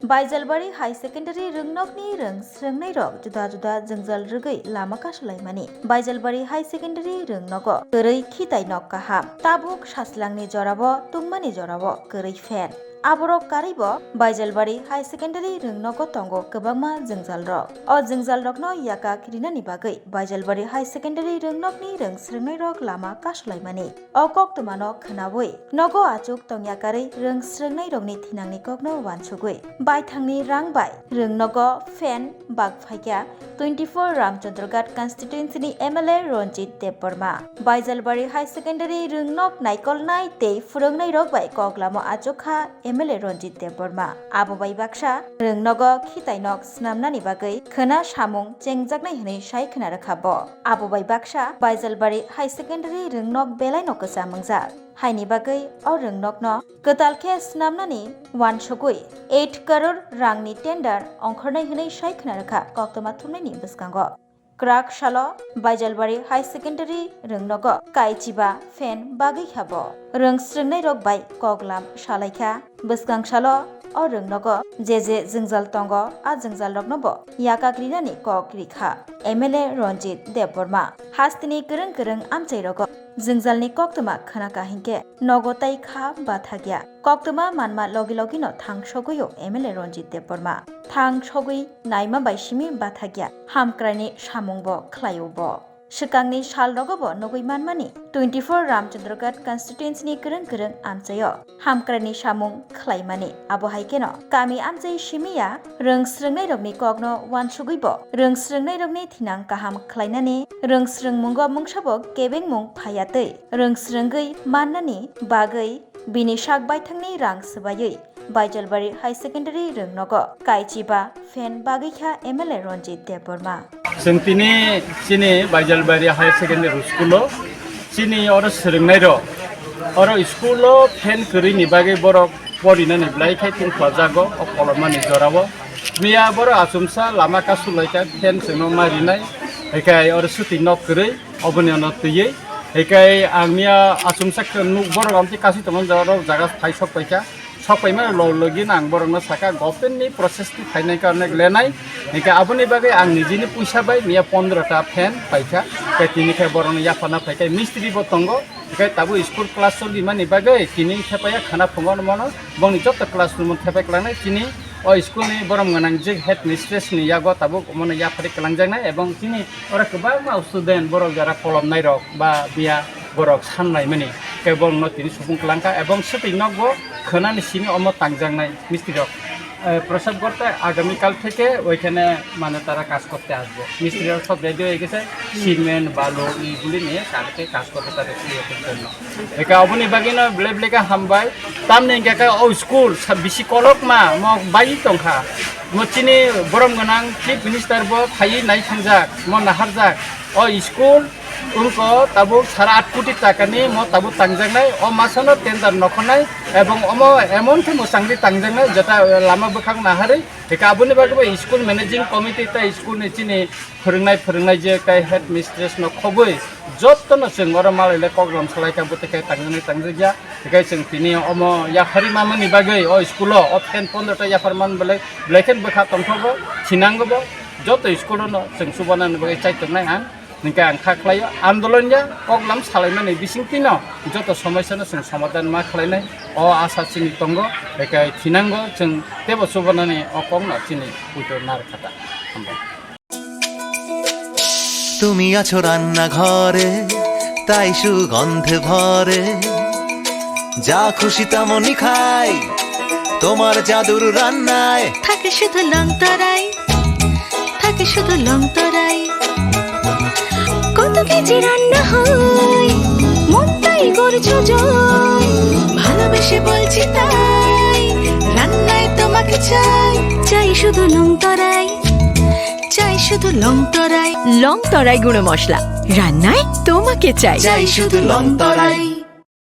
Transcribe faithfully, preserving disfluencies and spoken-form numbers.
Baijalbari High Secondary rwngnokni rwng srwngnairok juda juda jwngjal rwgwi lama kasulaimani. Baijalbari High Secondary rwngnogo kwrwi khitai nok kaham. Tabuk saslangni jorao tungmani jorao kwrwi fan. Aborok karwibo Baijalbari High Secondary rwngnogo tongo kwbangma jwngjalrok. O jwngjalrokno yakak rinani bagwi Baijalbari High Secondary rwngnokni rwng srwngnairok lama kasulaimani. O koktwmano khwnawi nogo achuk tongya karwi rwng srwngnairokni thinangni kokno uansugwi baithangni rang bai rwngnogo fan bak phaikha twenty-four Ramchandraghat constituency ni M L A Ranjit Debbarma. Baijalbari High Secondary rwngnok naikolnai tei phwrwngnairok bai koklamo achukha M L A Ranjit Debbarma. Abo bai baksa rwngnogo khitai nok snamnani bagwi khwna samung chengjaknai hwnwi sai khwna rwkha bo. Abo bai baksa Baijalbari High Secondary rwngnok belaino kwcham wngjak. Haini bagwi o rwngnokno kwtal khe snamnani uansugwi eight crore rangni tender ongkhornai hwnwi sai khwna rwkha koktwma thumnaini bwskango. Kwrak salo Baijalbari High Secondary rwngnogo kaichiba fan bagwi kha bo. Rwng srwngnairok bai koklam salaikha. Bwskang salo o rwngnogo je je jwngjal tongo, a jwngjalrokno bo yakak rinani kok rikha M L A Ranjit Debbarma. Hasteni kwrwng kwrwng amchairogo jwngjalni koktwma khwnaka hinkhe nogo tai kha bathakya. Koktwma manma logi logino thang sogwio M L A Ranjit Debbarma. Thang sogwi naima bai simi bathakya, hamkraini samungbo khlaio bo. Swkangni salrogo bo nugwi manmani twenty-four Ramchandraghat constituency ni kwrwng kwrwng amchaio hamkraini samung khlaimani. Abo hai kheno kami amchai simiya rwng srwngnairokni kokno uansugwi bo rwng srwngnairokni thinang kaham khlainani, rwng srwngmungo mungsabo kebengmung phaiya tei rwng srwngwi mannani bagwi bini sak baithangni rang swbaiwi Baijalbari High Secondary rwngnogo kaichiba fan bagwi kha M L A Ranjit Debbarma. Chwng tini chini Baijalbari Higher Secondary School o chini oro swrwngnairok oro school o fan kwrwini bagwi borok porinani belai khai tungkhlajago o kolomani jorao. Miya borok achumsa lama kasulaikha fan chwngno ma rinai, hikai oro swtwi nok kwrwi oboni ono twiwi. Hikai ang miya achumsa nuk borok amtwi kasui tongmani jaga rok jaga phai sok paikha. Sok paimani log logi no ang borokno sakha, government ni process ti phainai karne lenai. Hinkhe aboni bagwi ang nijini puisa bai miya pondro ta fan paikha. Hinkhe tini khe borokno yaphana phaikha, mistri bo tongo. Hinkhe tabuk school class cholimani bagwi tini thepaiya khana phungo mano. Bongni joto class room o thepai kwlangnai chini o school ni borom gwnang je headmistress ni yago tabuk omono yapharwi kwlangjaknai ebong chini oro kwbangma student borok jara kolom nairok ba biya borok sanlaimani, tei borokno tini supung kwlangkha, ebong swtwi nokbo khwnani simi omo tangjaknai mistrirok. Eh, প্রসাব করতে আগামীকাল থেকে ওইখানে মানে তারা কাজ করতে আসবো। মিস্ত্রিরা সব রেডি হয়ে গেছে, সিমেন্ট, বালু, ইগুলি নিয়ে কালকে কাজ করতে তাদের শুরু করতে জন্য। Eka oboni bagino belai belai khe hambai. Tamni hingke khe o school sa bisi kolokma mo bai tongkha. Mo chini borom gwnang chief minister bo phaiwi nai thangjak, mo naharjak. O school wngkha tabuk sara at koti takani mo tabuk tangjaknai, o masano tender nokhornai, ebong omo emon khe mwchangwi tangjaknai, jeta, eh, lama bwkhak naharwi. Eka aboni bagwi bo school managing committee tei school ni chini phwrwngnai, phwrwngnai je tei headmistress no khobwi jotono chwng oro malaile koklam salaikha, bwtwi khe tangjaknai tangjakya. Hikai chwng tini omo yaphari mamani bagwi o school o, o fan pondro ta yaphar man belai, belai khe bwkha tongthogo, thinango bo, joto school o no chwng chubanani bagwi chaitongnai ang. Hinkhe ang kha khlaio, andolon ya, koklam salaimani bisingtwi no joto somosya no chwng somadhan ma khlainai, o asa chini tongo, hikai thinango chwng tebo chubanani o kok no chini puito narwkha ta. Hambai. তুমি আছো রান্নাঘরে, তাই সুগন্ধে ভরে। যা খুশি তেমনই খাই, তোমার জাদুর রান্নায়। থাকে শুধু লং তরাই, থাকে শুধু লং তরাই। কত কেজি রান্না হয়, মনটাই করছো জয়। ভালোবেসে বলছি তাই, রান্নায় তোমাকে চাই। চাই শুধু লং তরাই। চাই শুধু লং তরাই। লং তরাই গুঁড়ো মশলা, রান্নায় তোমাকে চাই। চাই শুধু লং তরাই।